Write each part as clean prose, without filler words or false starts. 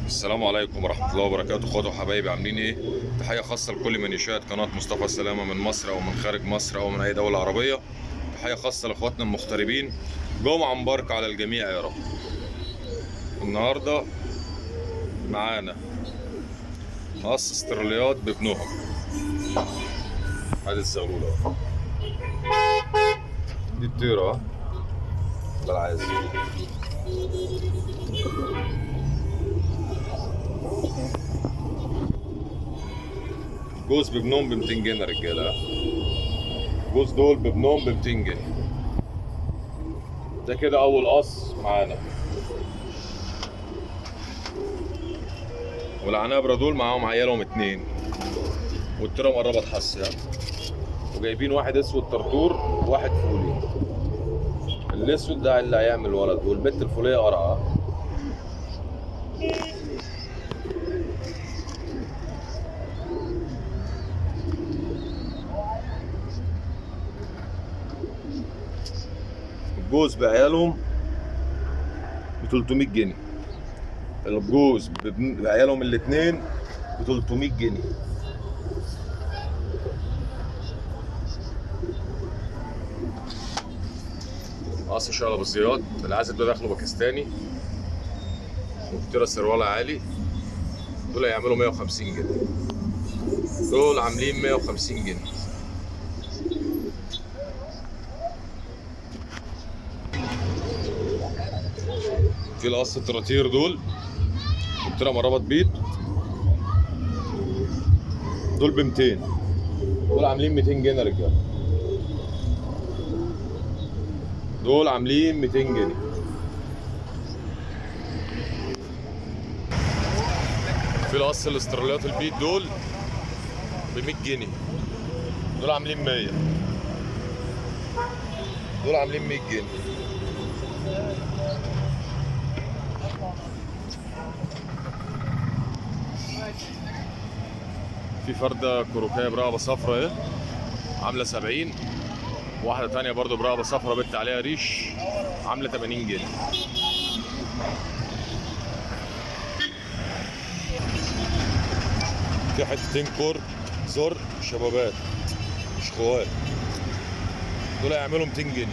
السلام عليكم ورحمة الله وبركاته، اخواتي وحبايبي عاملين ايه؟ تحية خاصة لكل من يشاهد قناة مصطفى سلامة من مصر او من خارج مصر او من اي دولة عربية. تحية خاصة لاخواتنا المغتربين، جمعة مباركة على الجميع يا رب. النهاردة معانا قص استراليات بابنهم. ادي الزغلولة اهو. دي الطيرة اهو. ده العازل. جوز بابنهم ب 200 جنيه يا رجاله. جوز دول بابنهم ب 200 جنيه. ده كده اول قص معانا. والعنابره دول معاهم عيالهم اتنين، والتيره مقربة تحس يعني. وجايبين واحد اسود طرطور وواحد فولي. الاسود ده اللي هيعمل ولد، والبت الفوليه قرعه. الجوز بعيالهم ب 300 جنيه. الجوز بعيالهم الاثنين ب 300 جنيه. قص شغله بالزياط. العازب ده داخله باكستاني وبترى سروالة عالي. دول هيعملوا 150 جنيه. دول عاملين 150 جنيه. في القص التراتير دول وبترى مرابط بيض، دول ب 200. دول عاملين 200 جنيه يا رجاله. دول عاملين 200 جنيه. في القص الاستراليات البيض دول ب 100 جنيه. دول عاملين 100. دول عاملين 100 جنيه. في فردة كروكية برقبة صفرا اهي عاملة 70. واحدة تانية برضو برقبة صفرا بنت عليها ريش عاملة 80 جنيه. في حتتين كور زر شبابات مش خوات، دول هيعملوا 200 جنيه.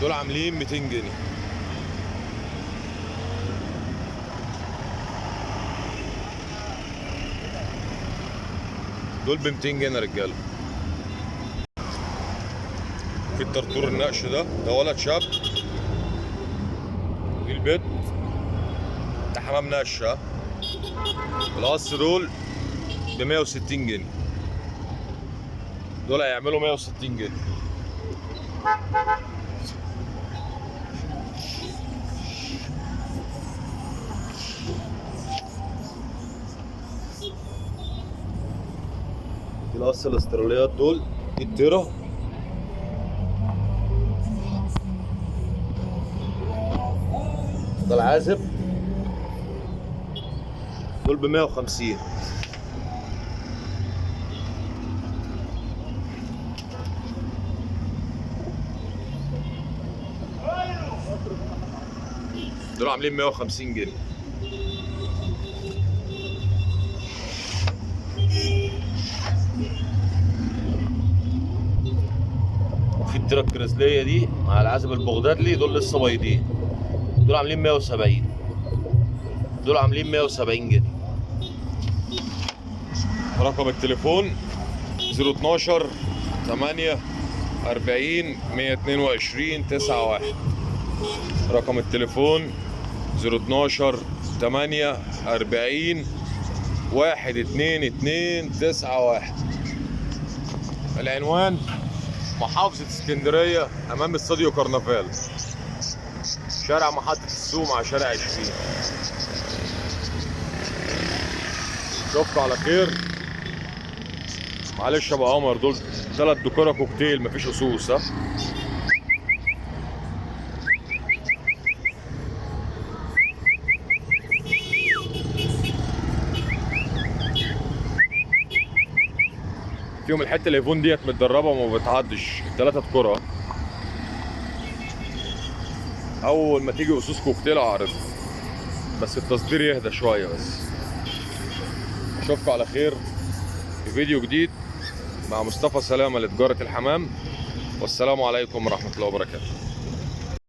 دول عاملين 200 جنيه. دول ب 200 جنيه يا رجاله. في الطرطور النقش ده، ده ولد شاب. دي البيت ده حمام نقش. القص دول ب 160 جنيه. دول هيعملوا 160 جنيه. القص الاستراليات دول، دي الطيرة. ده العازب. دول ب 150. دول عاملين 150 جنيه. وفي التيرة الكريزلية دي مع العازب البغدادلي، دول لسه بيضين. دول عاملين 170. دول عاملين 170 جنيه. رقم التليفون 012 8 40 122 91. رقم التليفون 012 8 40 1 2 2 9 1. العنوان محافظة اسكندرية أمام استوديو كرنفال، شارع محطة السوق مع شارع 20. اشوفكوا على خير. معلش يا ابو عمر، دول 3 دكورة كوكتيل مفيش قصوص. ها فيهم الحتة الايفون ديت متدربه وما بتعضش. الثلاثة دكوره اول ما تيجي قصوص كوكتيل اعرف. بس التصدير يهدى شوية بس. اشوفكم على خير في فيديو جديد مع مصطفى سلامه لتجاره الحمام، والسلام عليكم ورحمة الله وبركاته.